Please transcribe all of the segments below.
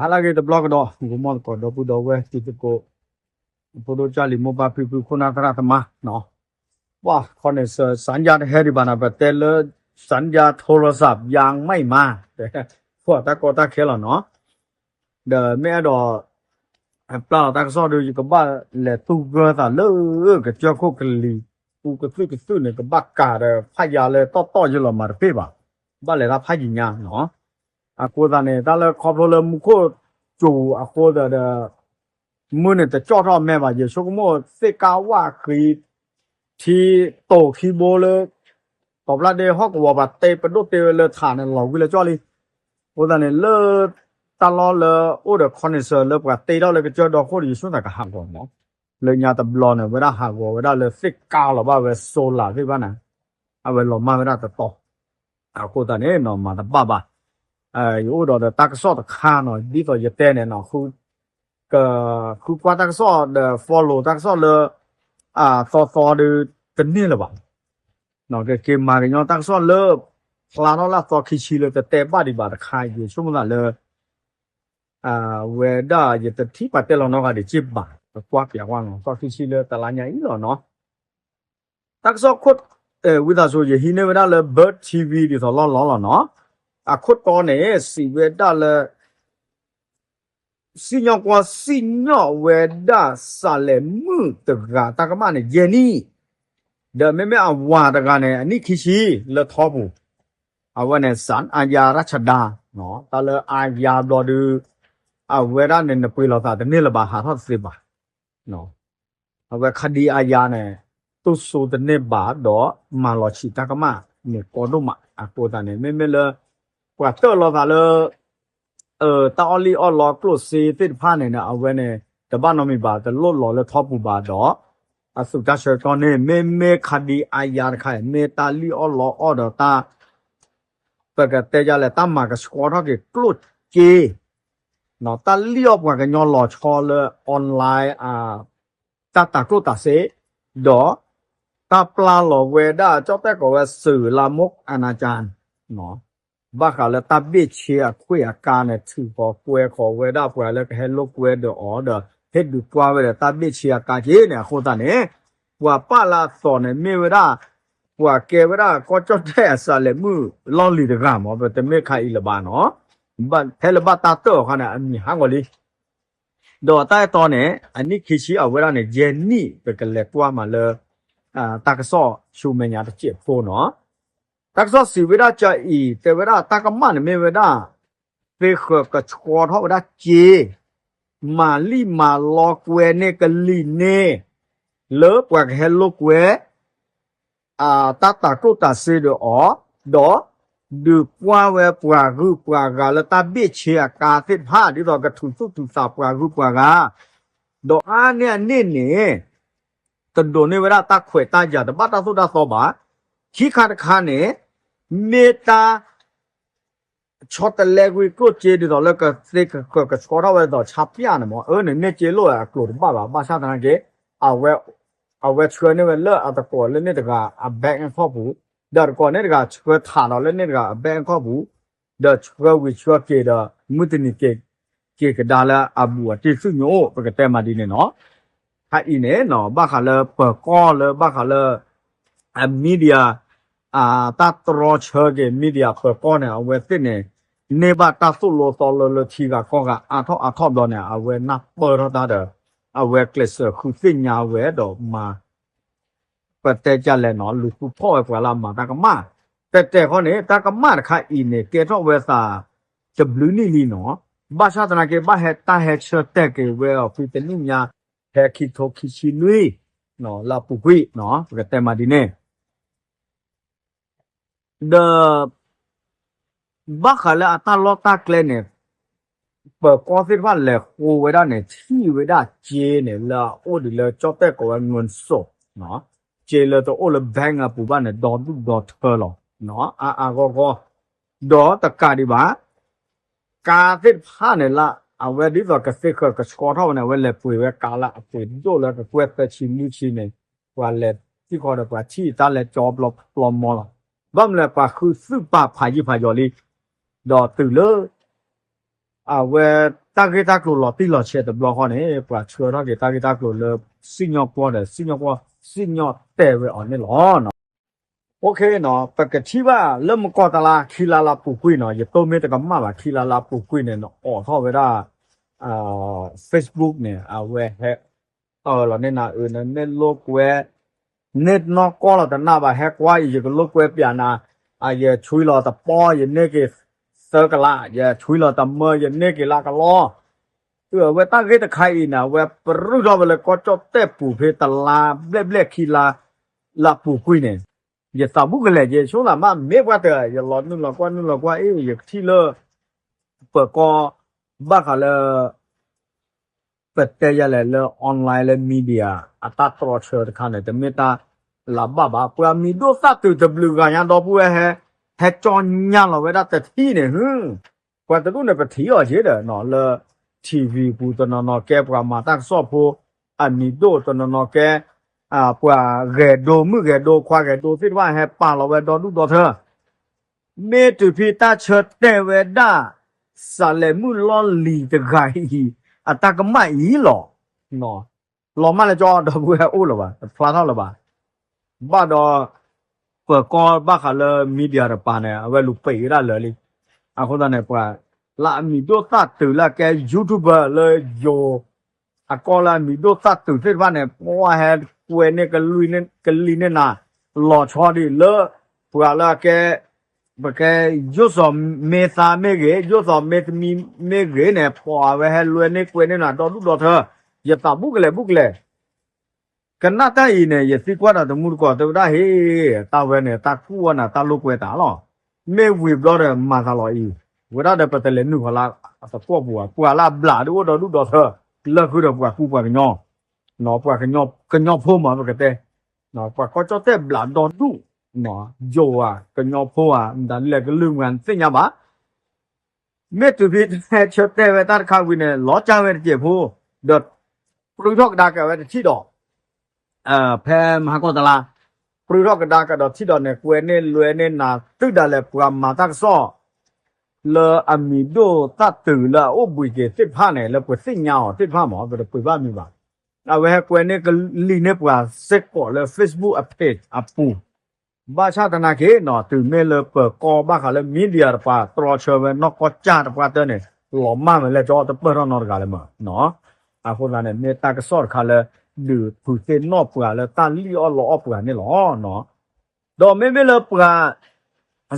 ဟါလၢအဂ့ၤတဘျီကဒီး ဂီၤမီၢ်သကိး ဒီပုၢ်ဒီဝဲၢ်တံၤသကိး ဖိဒိၣ်ကၢ်လံၤမိၢ်ပၢ်ဖံဖု ခိၣ်နၢ်သရၣ်သမါနီၤ, ပှၤ ခီန့ၣ် စၢ စၣ်ညါတဟဲဒံးဘၣ်နီၤ ပတဲလၢ สัญญาณโทรศัพท์ยังไม่มา ပှၤတၢ်ကီတၢ်ခဲလီၤနီၤ, ဒီးမ့ၢ်အဲၣ်ဒိး ပျၢ်လီၤတၢ်ကစီၣ်ဒီး ယကဘၣ်လဲၤသူၣ်ဂၢၢ်သးလၢ ကစၢၢ်ခိၣ်ကလံၤ အူကသုၣ်ကသုၣ်န့ၣ် ကဘၣ်ကးဒီးဖးယၤလၢတီတီယလီၤမးတပ့ၢ်ဘၣ်, ဘၣ်လဲၤတၢ်ဖးယံၤညါနီၤ, အဃိသတးန့ၣ် တၢ်လၢခီဖျိလၢမူခိၣ်စူၤအဃိသတးဒီး မုၢ်န့ၣ်တကၠီၣ်ထီၣ်အမဲာ်ဘၣ် ယဆိကမိၣ်သ့ၣ်ကါဝၣ်ဃံ ထံတိာ်ခံဘိလၢ ကီၢ်ဖျါဒ့ဟီၣ်ကဝီၤပှၤတ့ပဒိၣ်တ့ဝဲလၢထးန့ၣ် လီၤဝံၤလၢကၠီလံ, အဃိသတးန့ၣ် လၢတၢ်လီၢ်လၢအိၣ်ဒီး ခီန့ၣ် စၢ လၢပှၤတ့ထီၣ်လၢကစၢၢ်ဒီခိၣ်ဒီး ယဆိကမိၣ်သးကဟးဂီၤမး, လၢညါတဘျီန့ၣ် ဝဲဒၣ်ဟးဂီၤဝဲဒၣ်လၢသ့ၣ်ကါလီၤဘၣ်ဝဲ solar သ့ၣ်တဖၣ်န့ၣ် အဝဲလီၤမၢ်ဝဲဒၣ်တတီၤ အဃိသတးန့ၣ်နီၤ မၤတဘၣ်ဘၣ်, ယအိၣ်ဒီးဒီးတၢ်ကစီၣ်တခါနီၤ ဒ်သိးယတဲန့ၣ်နီၤ ဃုကွၢ်တၢ်ကစီၣ်ဒီး follow တၢ်ကစီၣ်လၢ အသီသီဒီး တန့ၢ်လၢၤဘၣ်, ကက့ၤမၤကညီတၢ်ကစီၣ်လၢ ဖျါထီၣ်လၢအသီခံဆံလၢတတဲဘၣ်ဒံးဘၣ်တခါ ယဆိကမိၣ်သးလၢ ဝဲဒၣ်ယတထံၣ်ပှၤတဲလီၤနီတဂၤဒံးက့ဘၣ် ပကွၢ်ပၠးကွၢ်နီၤ သီခံဆံလၢတလါညါအံၤလီၤနီၤ, တၢ်ကစီၣ်ခိၣ် ဝံသးစူၤ ယဟံးန့ၢ်ဝဲဒၣ်လၢ Bird TV ဒ်သိးလီၢ်လီၢ်လီၤနီၤ, အခိၣ်တီန့ၣ် စံးဝဲဒၣ်လၢ စံၣ်ညီၣ်ကွီၢ်စံၣ်ညီၣ်ဝဲဒၣ်စးလဲၤမုၣ်တဂၤတၢ်ကမၣ်န့ၣ် ယဲၢ်နံၣ်, ဒီးမ့မ့ၢ်အဝၤတဂၤန့ၣ် အနံၣ်ခံဆံလၢထီပူၤ, အဝဲန့ၣ် စၣ်အါယါရၣ်ဆဒါ, တၢ်လၢအါယါဘျီဒုး အဝဲဒၣ်န့ၣ် နပှ့ၤလိာ်သးတန့ၢ်လၢၤဘၣ် ဟးထီၣ်တသ့ဘၣ် အဝဲခါဒံအါယါန့ၣ် တူၢ်စိတန့ၢ်ဘၣ်ဒီး မၤလီၤဆံးတၢ်ကမၣ်န့ၣ်ကီဒိၣ်မး အဃိသတးန့ၣ် မ့မ့ၢ်လၢ ပှၤတၢၣ်လီၤသးလၢ တၢ်အီၣ်လံၣ်အီၣ်လီကျိၣ်စ့သ့ၣ်တဖၣ်န့ၣ် အဝဲန့ၣ် တဘၣ်နီတမံၤဘၣ် တလိၣ်လီၤလၢထီပူၤဘၣ်ဒီး အသုးတၢ်ဆၢကတီၢ်န့ၣ် မ့မ့ၢ်ခါဒံအါယါတခါအံၤ မ့ၢ်တၢ်လံၣ်အီၣ်လီအီၣ်ဒီးတၢ် ပကတဲယလဲၣ် တၢ်မၤကဆှီထီၣ်က့ၤကျိၣ်စ့ တၢ်လံၣ်အီၣ်ပှၤကညီလီၤဆီလၢ online တၢ်တၤကျိၣ်တၤစ့ ဒီး တၢ်ပျၢ်လီၤဝဲဒၣ် ကၠီၣ်တဲၣ်ကိးဝဲ စၢၤလါမိၢ်အနၤကၠၢ် ဘၣ်ဃးလၢတၢ်ဘ့ၣ်ဆ့အခွံၣ်အကါန့ၣ် ထုးဃီၤကွဲဃီၤဝဲဒၣ်ပှၤလၢကဟဲလိာ်ကွဲဒီးအီၤဒီး ဟ့ၣ်ဒုးကွၢ်ဝဲဒီးတၢ်ဘ့ၣ်ဆ့အကါက့န့ၣ် အဃိသတးန့ၣ် ပှၤပာ်လၢအသီန့ၣ်မ့ၢ်ဝဲဒၣ် ပှၤကဲဝဲဒၣ်ကီၢ်ကၠီၣ်တဲၣ်အစးလဲၤမုၣ်လီၢ်လံၤတဂၤမး ပတမ့ၢ်ခါအံၤလၢၤဘၣ်နီၤ ဖဲလၢဘၣ်တၢ်တၢၣ်အီၤခါန့ၣ် အမံၤဟးဂီၤလံ ဒီးတၢ်အဲၣ်တီန့ၣ် အနံၣ်ခံဆံအဝဲဒၣ်န့ၣ် ယဲၢ်နံၣ် ပကလဲၤကွၢ်မးလၢ တၢ်ကစီၣ်ဆူမဲာ်ညါတစဲးဖိနီၤ တၢ်ကစီၣ်စံးဝဲဒၣ်ကအံၤ တဲဝဲဒၣ်တၢ်ကမၣ်န့ၣ်မ့ၢ်ဝဲဒၣ် သ့ဃၢၤကဆှီထီၣ်ဝဲဒၣ်စ့ မၤလံၣ်မၤလီကွဲန့ၢ်ကလံၤန့ၢ် လၢပှၤကဟဲလိာ်ကွဲ တၢ်တၤကျိၣ်တၤစ့ဒီးအီၤ ဒီး ဒုးကွၢ်ဝဲပှၤဂုၤပှၤဂၤလၢတၢ်ဘ့ၣ်ဆ့အကါသ့ၣ်တဖၣ် ဒ်သိးကထူးသူၣ်ထူးသးပှၤဂုၤပှၤဂၤ ဒီးအါန့ၢ်အန့ၣ်န့ၣ် တဒိးန့ၢ်ဝဲဒၣ်တၢ်ခွဲးတၢ်ယာ်တဘၣ်တၢ်သိၣ်တၢ်သီဘၣ်. ခံခါတခါန့ၣ် မ့ၢ်တၢ် ဆီတလဲကွံာ်ကျိၣ်စ့ ဒ်သိးလၢကသ့ကဃၢၤကဆှီထီၣ်ဝဲဒ်သိးဆါပျၢ်န့ၣ်မး အၢန့ၣ် န့ၢ်စ့လိၣ်အကျိၤတဘၣ်ဘၣ်. ဘၣ်ဆၣ်သနာ်က့ အဝဲဆှၢန့ၢ်ဝဲလၢအသကိးလၢန့ၣ်တဂၤအ bank account ပူၤ, ဒီးတကိးန့ၣ်တဂၤဆှၢထးဒီးလၢန့ၣ်တဂၤအ bank account ပူၤ, ဒီးဆှၢဝံၤဆှၢက့ၤဒီး မုၢ်တနံၤက့ၤ က့ၤကဒါလၢအဘူးအတံၢ်သူၣ်ညိအိၣ် ပကတဲမးဒ်န့ၣ်နီၤ. ခါအံၤန့ၣ်နီၤ ဘၣ်ဃးလၢပၢၤကီၢ်လၢဘၣ်ဃးလၢ အ media တၢ်တြီဆၢက့ၤ media ပၢၤကီၢ်န့ၣ် အဝဲသ့ၣ်န့ၣ် န့ၢ်ဘၣ်တၢ်သိၣ်လိသီလိလၢထံဂၤကီၢ်ဂၤအါထီၣ်အါထီၣ်ဘျီန့ၣ် အဝဲနၢ်ပၢၢ်ထီၣ်တၢ်ဒီး အဝဲကျဲးစၢးဃုသ့ၣ်ညါဝဲဒီးမၤ ပတဲကလဲၣ်နီၤ လူၤဃုဖီၣ်ဝဲပှၤလၢအမၤတၢ်ကမၣ် တဲတဲဃီန့ၣ် တၢ်ကမၣ်တခါအံၤန့ၣ် ကဲထီၣ်ဝဲသး တဘျုးနံၣ်လံနီၤ. ဘၣ်ဆၣ်သနာ်က့ ဘၣ်ဟဲတၢ်ဟဲဆၢတဲာ်က့ၤဝဲအီၤဖဲတနံၣ်ညါ ဖဲခံထိခံဆံနွံ လၢအပူၤကွံာ်နီၤ ပကတဲမးဒ်န့ၣ် ဒီး ဘၣ်ဃးလၢအတၢ်လီၢ်တၢ်ကျဲန့ၣ် ပၢၤကီၢ်သ့ၣ်တဖၣ်လဲၤဃိဝဲဒၣ်န့ၣ် ထံၣ်ဝဲဒၣ်စ့န့ၣ် လၢအအိၣ်ဒံးလၢကၠီၣ်တဲၣ်ကိးဝဲ ငိုၣ်စိး စ့လၢတအိၣ်လၢ bank အပူၤဘၣ်န့ၣ် ဒီဒူၣ်ဒီထၢလီၤ အါအါဂီၢ်ဂီၢ် ဒီးတကးဒံးဘၣ် ကါသ့ၣ်တဖၣ်န့ၣ်လၢ အဝဲဒ်သိးကသ့ဃၢၤကဆှီထီၣ်ဝဲန့ၣ် အဝဲလဲၤပှ့ၤဝဲကါလၢအပှ့ၤဒိၣ်လၢကကွဲၢ်သၢဆံလွံၢ်ဆံန့ၣ် ပှၤလဲၤထံၣ်ဃီဒီးပှၤထံၣ်တၢ်လဲၤကၠီပျီမီလီၤ. ဘၣ်မနုၤလဲၣ် ပှၤဃုသုးပာ်ဖးယံာ်ဖးယီၤလံ ဒီးတုၤလၢ အဝဲ တၢ်ဂ့ၢ်တၢ်ကျိၤလီၤတံၢ်လီၤဆဲးတဘျီဃီန့ၣ် ပှၤဆှၢထီၣ်က့ၤတၢ်ဂ့ၢ်တၢ်ကျိၤလၢ စံၣ်ညီၣ်ကွီၢ်ဒီး စံၣ်ညီၣ်ကွီၢ် စံၣ်ညီၣ်တဲာ်ဝဲအီၤန့ၣ်လီၤ. အိၣ်ခ့နီၤ ပကထံၣ်ဘၣ်လၢမကီၢ်တလါ ခံလါလါပူၤကွံာ်နီၤ ယတိၢ်မ့ၢ်တကမၣ်ဘၣ် ခံလါလါပူၤကွံာ်န့ၣ် နအိးထီၣ်ဝဲဒၣ် Facebook န့ၣ် အဝဲဟဲ အၢၣ်လီၤန့ၢ်နၤအၢ နမ့ၢ်လိာ်ကွဲ န့ၢ်နီၢ်ကီၢ်လီၤတနၢ်ဘၣ် ဟဲကွၢ်အံၤ ယကလိာ်ကွဲပၠးနၤ, ယဆွံလီၤတပီ ယန့ၢ်က့ၤသၢကလး, ယဆွံလီၤတမၢ ယန့ၢ်က့ၤလၢကလီ အဝဲတၢ်ဂ့ၢ်တခါအံၤန့ၣ် အဝဲပြူၢ်ထီၣ်ဝဲလၢကီၢ်ကၠီၣ်တဲၣ်ပူၤဖဲတလါဘျဲၣ်ဘျဲၣ်ခံလါ လါပူၤကွံာ်န့ၣ်, ယသးဘူးကလဲာ် ယဆိသးမ့ၢ် မ့ၢ်ပှၤတၢၢ် ယလီၤနုာ်လီၤကွၢ်နုာ်လီၤကွၢ်အ့ၣ် ယကထံၣ်လၢ ပၢၤကီၢ် ဘၣ်ဃးလၢ ပတဲယၤလဲၣ်လၢ online လၢ media အတၢ်တြီဆၢတခါန့ၣ် တမ့ၢ်တၢ်လၢဘၣ်ဘၣ် ပှၤမံၤဒိၣ်သၣ်တုၤတဘျုးဂၤညါဒီပုၢ်ဝဲၢ်ဟဲ ဟဲကၠီညါလီၤဝဲဒၣ်တထံၣ်န့ၣ် ဟ ပှၤတဒူၣ်န့ၣ် ပထံၣ်အီၤက့ၤဒီး လၢ ထံၣ်ဝံၤ ပူၤတနီၤနီၤကဲ ပှၤမၤတၢ်ကစီၣ်ဖိ အမံၤဒိၣ်တနီၤနီၤကဲ ပှၤဂဲၤဒိ မုၣ်ဂဲၤဒိ ခွါဂဲၤဒိသ့ၣ်တဖၣ် ဟဲပာ်လီၤဝဲဒီဒူၣ်ဒီထၢ မ့ၢ်တုၤဖဲတၢ်ဆၢတဲာ်ဝဲဒၣ် စးလဲၤမုၣ်လီၢ်လံၤတဂၤအံၤ အတၢ်ကမၣ်အံၤလီၤ. လီၤမၢ်လၢကၠီ ဒီပုၢ်ဝဲၢ်အိၣ်လၢၤဘၣ် တဖျါထီၣ်လၢၤဘၣ်. ဘၣ်ဒီး ပၢၤကီၢ်ဘၣ်ဃးလၢ media တပၤန့ၣ် အဝဲလူၤပံာ်ဝဲဒၣ်လၢာ်လံ. အဃိသတးန့ၣ် ပှၤလၢအမံၤဒိၣ်သၣ်တုၤလၢအကဲ YouTuber လၢယိၤ အကီၢ်လၢအမံၤဒိၣ်သၣ်တုၤသ့ၣ်တဖၣ်န့ၣ် ပှၤဟဲကွဲန့ၢ်ကလံၤန့ၢ်နၤ လီၤဆီဒံးလၢ ပှၤလၢအကဲ ပကဲ ယိၣ်စီၤမ့သါမ့ၢ်ဂ့ၤ ယိၣ်စီၤမ့သမံမ့ၢ်ဂ့ၤန့ၣ် ပှၤအဝဲဟဲလွဲန့ၢ်ကွဲန့ၢ်နၤဒီဒူၣ်ဒီထၢ ယသးဘူးကလဲာ်ဘူးကလဲာ် ကနၣ်တၢ်အံၤန့ၣ် ယသံကွၢ်ဒီးတမူတကိးတဲဝဲဒၣ် ဟ့ၣ် တၢ်ဝဲန့ၣ် တၢ်ကူၣ်အီၣ်နၤ တၢ်လိာ်ကွဲတၢ်လီၤ. မ့ၢ်ဝံၤဘျီဒီးမၤသးလီၤအံၤ ဝဲဒၣ်ဒီးပတလဲၤနုာ်ဃီလၢအသကွီၢ်ပူၤဘၣ် ပှၤလၢအဘျးဒုးအိၣ်ဒီဒူၣ်ဒီထၢ လၢဃုာ်ဒီးပှၤကူပှၤကညီ ပှၤကညီဖိမး ပကတဲ ပှၤကီၢ်ကၠီၣ်တဲၣ်ဘျးဒီဒူၣ် ယိၤဧါ ကညီဖိဧါ မတၤလဲၣ်ကလုၢ်မတၤသ့ၣ်ညါဘၣ် မ့ၢ်တုၤဖဲတၢ်ဟဲဆၢတဲာ်ဝဲတၢ်တခါဝံၤန့ၣ် လီၤကၢ်ဝဲတစဲးဖိ ဒီး ပြူထီၣ်ကဒါက့ၤဝဲတထံၣ်ဒီး ဖဲမဟါကီၢ်တလါ ပြူထီၣ်ကဒါက့ၤဒီးထံၣ်ဒီးန့ၣ် ကွဲန့ၢ်လွဲန့ၢ်နၤ တုၤဒၣ်လဲာ်ပှၤမၤတၢ်ကစီၣ် လၢအမံၤဒိၣ်သၣ်တုၤလၢအအိၣ်ဘှံးက့ၤသ့ၣ်တဖၣ်န့ၣ် လၢပှၤသ့ၣ်ညါအီၤသ့ၣ်တဖၣ်မး ပတပှ့ၤဘၣ်မံၤဘၣ်. အဝဲဟဲကွဲန့ၢ်ကလံၤန့ၢ်ပှၤစ့ၢ်ကီးလၢ Facebook အ page အပူၤ ဘၣ်ဆၣ်သနာ်က့နီၤ တုၤမ့ၢ်လၢပၢၤကီၢ်ဘၣ်ဃးလၢ media တပှၤ တြီဆၢဝဲနီၢ်ကီၢ်ကၢ်တပှၢ်တၢၢ်န့ၣ် လီၤမၢ်ဝဲလၢကၠီတပၢၢ်ထီၣ်နီတဂၤလၢၤမး. အဃိသတးန့ၣ် မ့ၢ်တၢ်ကစီၣ်တခါလၢ ဒုးဖုးသ့ၣ်နီၣ်ပှၤလၢတၢ်လံၣ်အီၣ်လီအီၣ်ပှၤန့ၣ်လီၤ. ဒီးမ့မ့ၢ်လၢပှၤ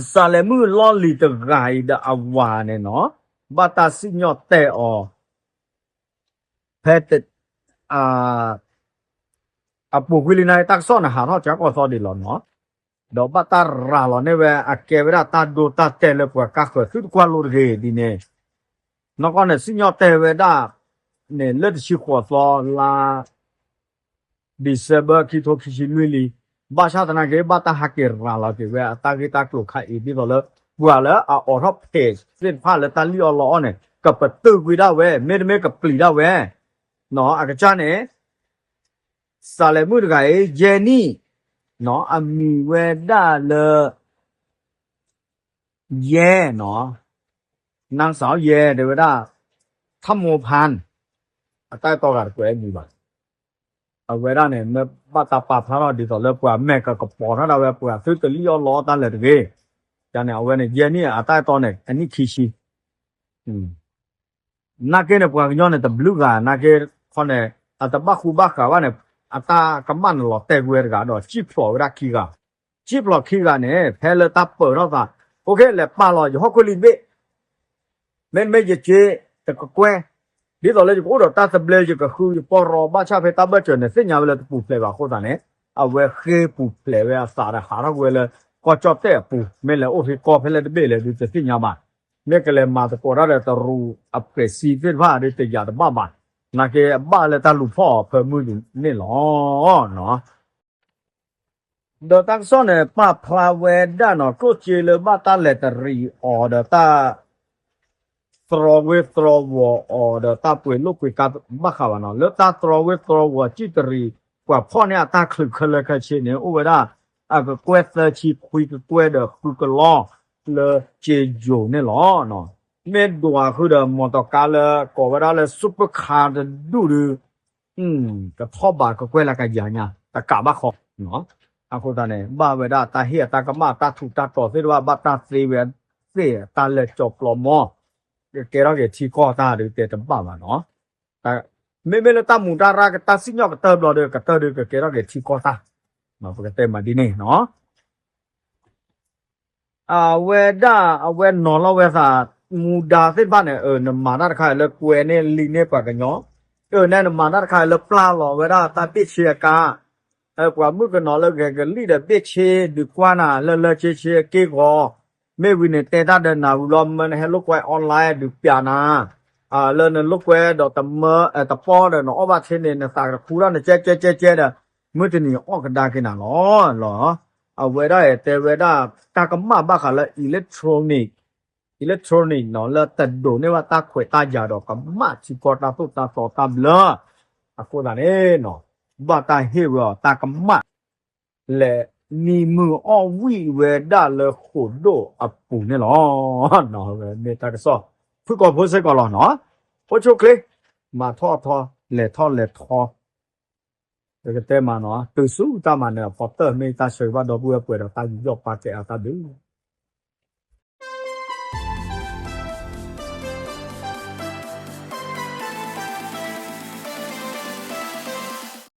စးလဲၤမုၣ်လီၢ်လံၤတဂၤအံၤဒီးအဝၤန့ၣ်နီၤ ဘၣ်တၢ်စံၣ်ညီၣ်တဲာ်အီၤ ဖဲ အပူၤကွံာ်လံန့ၣ် တၢ်ကစီၣ်န့ၣ်ဟးထီၣ်ကၠီကီၢ်သီဒံးလီၤနီၤ. ဒီးဘၣ်တၢ်ရၤလီၤန့ၢ်ဝဲ အကဲဝဲဒၣ်တၢ်ဒိတၢ်တဲာ်လၢပှၤကါဃၢၤသုတကွၢ်လိတဂ့ၤဒ်န့ၣ် နီၢ်ကီၢ်န့ၣ် စံၣ်ညီၣ်တဲာ်ဝဲဒၣ်န့ၣ် လၢတဆံဃိးသီလါ December ခံထိခံဆံလွံၢ်လံ. ဘၣ်ဆၣ်သနာ်က့ ဘၣ်တၢ်ဟးက့ၤရၤလီၤက့ၤဝဲအတၢ်ဂ့ၢ်တၢ်ကျိၤခါအံၤ ဒ်သိးလၢ ပှၤလၢအအိးထီၣ် page သ့ၣ်တဖၣ်လၢတၢ်လံၣ်အီၣ်လီအီၣ်န့ၣ် ကပတုာ်ကွံာ်ဒၣ်ဝဲ မ့တမ့ၢ်ကပျံၤဒၣ်ဝဲ အကစၢ်န့ၣ် စးလဲၤမုၣ်တဂၤအံၤ ယဲၢ်နံၣ် အမံၤဝဲဒၣ်လၢ ယဲၢ်နီၤ နၢ်စၢ်ယဲၢ် တဲဝဲဒၣ် ထၣ်မိၢ်ဖၢၣ် အတၢ်အဲၣ်တီဂၤတကွဲးအမံၤဘၣ်. အဝဲဒၣ်န့ၣ် မ့ၢ်ဘၣ်တၢ်ပာ်ဖျါထီၣ်ဒ်သိးလၢပှၤမဲာ်ကကပီၤထီၣ်ဒၣ်ဝဲ ပှၤသုတလံၣ်အီၣ်လီအီၣ်တၢ်လၢၤတဂ့ၤ. ယန့ၣ် အဝဲန့ၣ် ယဲၢ်နံၣ်အတၢ်အဲၣ်တီန့ၣ် အနံၣ်ခံဆံ နာ်က့န့ၣ် ပှၤကညီန့ၣ် တဘျုးဂၤ နာ်က့ခီန့ၣ် အတဘၣ်ဃူဘၣ်ဃးဘၣ်န့ၣ် အတၢ်ကမၣ်န့ၣ်လီၤတဲာ်ကွံာ်ဝဲတဂၤဒီး စံၣ်ဖျိးဝဲဒၣ်ခံဂၤ, စံၣ်ဖျိးခံဂၤန့ၣ် ဖဲလၢတၢ်ပၢၢ်ထီၣ်သး အိၣ်ခ့ လဲၤပာ်လီၤယဟီၣ်ခိၣ်လံတဘ့ၣ် မ့တမ့ၢ်ယစ့တကကွဲၢ်, ဒ်သိးလၢယကအိၣ်ဒီးတၢ်သဘျ့ ယကဃုယပီၢ်ရီ ဘၣ်ဆၣ်ဖဲတၢ်ဘၢၣ်စၢၤန့ၣ် သ့ၣ်ညါဝဲလၢတပူၤဖျဲးဘၣ်အဃိသတးန့ၣ် အဝဲဃ့ပူၤဖျဲးဝဲအသးဒီးဟးထီၣ်ကွံာ်ဝဲလၢ ကီၢ်ကၠီၣ်တဲၣ်အပူၤ, မ့ၢ်လဲၤအိၣ်ဖဲကီၢ်ဖဲလဲၣ်တဘ့ၣ်လဲၣ်ဒုးတသ့ၣ်ညါဘၣ်. မ့ၢ်ကလဲၤမၤသကိးတၢ်ဒီးတရူးအပှဲၤစံသ့ၣ်တဖၣ်ဒုးတယာ်တဘၣ်ဘၣ်, နာ်က့အဘၣ်လၢတၢ်လူၤဖီၣ်အီၤဖၢမုၢ်ဒုးန့ၣ်လီၤ. ဒီးတၢ်ကစီၣ်န့ၣ် ပာ်ဖျါဝဲဒၣ်နီၤ ကျိၣ်စ့လၢဘၣ်တၢ်လဲၤတရံးအီၤဒီးတၢ် သြီဝ့သြီဝီၤအီၤဒီးတၢ်ပှ့ၤလိာ်ကွံာ်ကါဘၣ်ဃးဘၣ်နီၤ, လၢတၢ်သြီဝ့သြီဝီၤစံၣ်တရံး ပှၤဖီၣ်န့ၢ်အတၢ်ချုးခဲလၢာ်ခဲဆ့န့ၣ် အိၣ်ဝဲဒၣ် အကကွဲၢ်သၢဆံခွံကကွဲၢ်ဒီးဃုကလီလၢစ့ယိၤန့ၣ်လီၤ. မ့ၢ်ဒွးဃုာ်ဒီး မီၢ်တီၢ်ကါလၢကိးဝဲဒၣ်လၢ super car တဒူၣ်ဒီး ကထီၣ်ဘးကကွဲၢ်လၢကယၤညါ တကးဘၣ်ဃီ. အဃိသတးန့ၣ် ဘၣ်ဝဲဒၣ်တၢ်ဟ့ၣ်အတၢ်ကမၣ် တၢ်ထူးတၢ်တီၤသ့ၣ်တဖၣ် ဘၣ်တၢ်သ့ဝဲသ့ၣ် တၢ်လၢာ်ကၠီၤပျီမီၢ် ကကဲထီၣ်က့ၤထံကီၢ်တၢ်ဒုးတဲတဘၣ်ဘၣ်နီၤ. မ့မ့ၢ်လၢတၢ်မူတၢ်ရၢ် တၢ်စံၣ်ညီၣ်ကတၢၢ်ဘျီဒီး ကတၢၢ်ဒုးကကဲထီၣ်က့ၤထံကီၢ်တၢ်, ပကတဲမးဒ်န့ၣ်နီၤ. အဝဲဒၣ်အဝဲနီၤလီၤဝဲသး မူဒါသ့ၣ်တဖၣ်န့ၣ် နမၤတၢ်တခါလၢကွဲန့ၢ်လံာ်န့ၢ်ပှၤကညီ, အၢ နဲနမၤတၢ်တခါလၢပျၢ်လီၤဝဲဒၣ်တၢ်ဘ့ၣ်ဆ့အကါ, ပှၤမုၣ်ကနီၤလၢဂဲၤကလံၣ်ဒီးဘ့ၣ်ဆ့ ဒုးကွၢ်နၤလၢလၢဆ့ဆ့အက့ၢ်ဂီၤ, မ့ၢ်ဝံၤန့ၣ်တဲတၢ်ဒီးနၤဝံၤလီၤ မၢနဟဲလိာ်ကွဲ online ဒုးပျးနၤ လၢနလိာ်ကွဲဒီးတမၢ တပီဒီးနအီၣ်ဘၣ်ဆ့န့ၣ် နသးကခူထီၣ်နကဲကဲကဲကဲဒီး မုၢ်တနံၤအီၣ်ကဒါက့ၤနၤလီၤလီၤ. အဝဲဒၣ်တဲဝဲဒၣ် တၢ်ကမၣ်ဘၣ်ဃးလၢ electronic, electronic နီၤ လၢတဒိးန့ၢ်ဘၣ်တၢ်ခွဲးတၢ်ယာ်ဒီးကမၣ်ထံကီၢ်တၢ်သိၣ်တၢ်သီတၢ်ဘျၢ, အဃိသတးန့ၣ်နီၤ ဘၣ်တၢ်ဟ့ၣ်ဝဲအီၤတၢ်ကမၣ် လဲၤနံၤမုၢ်အီၣ်ဝံၣ်ဝဲဒၣ်လၢဃိာ်ဒိၣ်အပူၤန့ၣ်လီၤ. မ့ၢ်တၢ်ကစီၣ် ဖုၣ်ကိာ်ဖိစ့ၢ်ကီးလီၤနီၤ, အိၣ်ဆူၣ်ချ့ မၤထီၣ်ထီ လဲၤထီၣ်လဲၤထီ, ပကတဲမးနီၤ တုၤဆူတၢ်မၤနၢၤအဖီတၢၢ် မ့ၢ်တၢ်ဆၢဂ့ၤဘၣ်ဒီပုၢ်ဝဲၢ်ပှဲၤဒီးတၢ်ယူးယီၣ်ပာ်ကဲအတၢ်ဒုး